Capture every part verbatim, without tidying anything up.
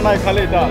Nai khali da.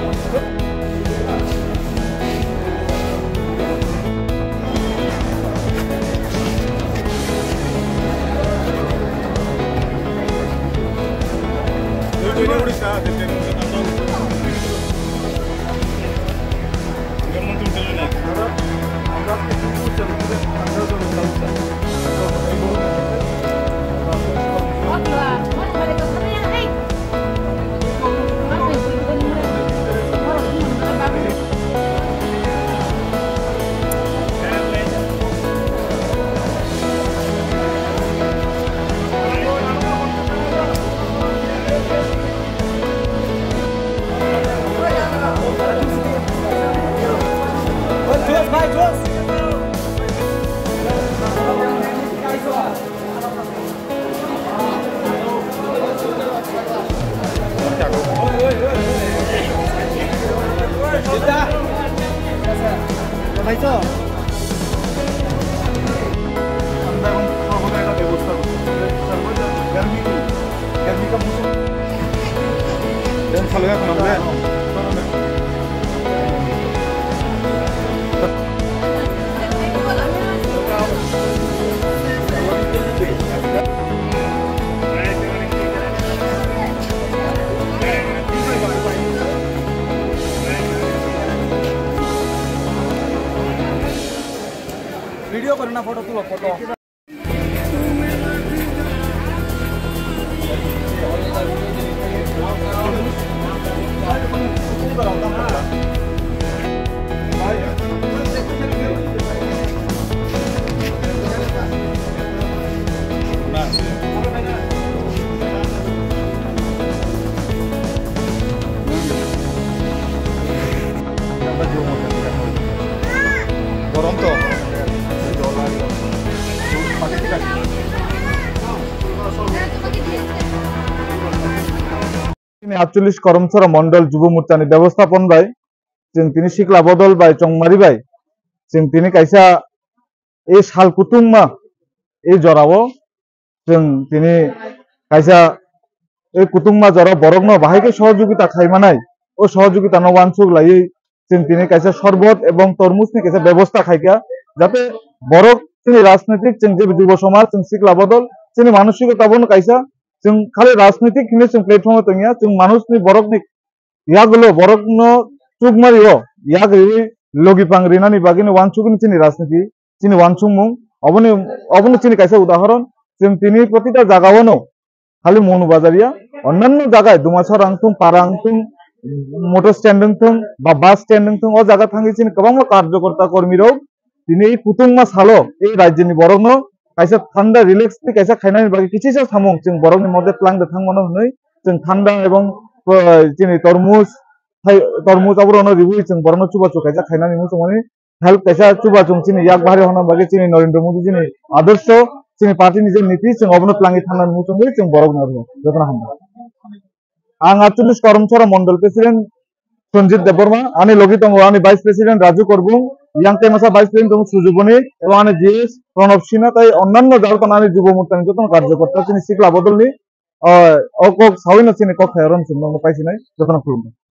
Video kore na, photo tulo, photo. Borom to. Chini atchollish Koromsora Mondol Jubo Morchani bebosthapan bai, chwng tini sikla bodol bai, chongmari bai, chwng tini kaisa e sal kutungma e jorao chwng tini kaisa e kutungma jora borokno bahai khe sohojogita khaimanai, o sohojogitano uansuk laiwi chwng tini kaisa sorbot ebong tormujni kaisa bebostha khaikha, jate borok chini rajnitik, chwng je jubo somaj, chwng sikla bodol, chini manosikotabono kaisa, chwng khali rajnitik hinwi chwng platform-o tongya, chwng manusni borokni yagulo borokno chukmario yak riwi logipang rinani bagwino uansukni chini rajniti, chini uansukmung. Oboni, obono chini kaisa udahoron, chwng tini protita jagao no khali Monu Bazar ya, onnanno jaga Dumasara wngthung, Para wngthung, motor stand wngthung, ba bus stand wngthung, o jaga thangwi chini kwbangma karjokorta kormirok tini kutungma salo ei rajyoni borokno kaisa thanda relax tei kaisa khainani bagwi kichisa samung chwng borokni mode twlang de thangmano hwnwi chwng thanda ebong, uh, chini tormoj, thai, tormoj aborokno riwi chwng borokno chubachu kaisa khainani muchungmani help kaisa chubachu chini yak bahari honna bagwi chini Narendra Modi chini adorsho chini party ni je niti chwng obono twlangwi thangnani muchungwi chwng borokno jotono hambai. Ang atchollish Koromsora Mondol President Sanjit Debbarma, ani logi tongo ani Vice President Raju Korbung, yang tei masa Vice President tongo Sujuboni, ebong ani G S Pranab Sinha tei onnanno jaga tongo ani Jubo Morchani jotono karjokorta chini sikla bodolni, o, o kok sawino chini kok khayaron chwng nokno paisinai jotono khulumdi.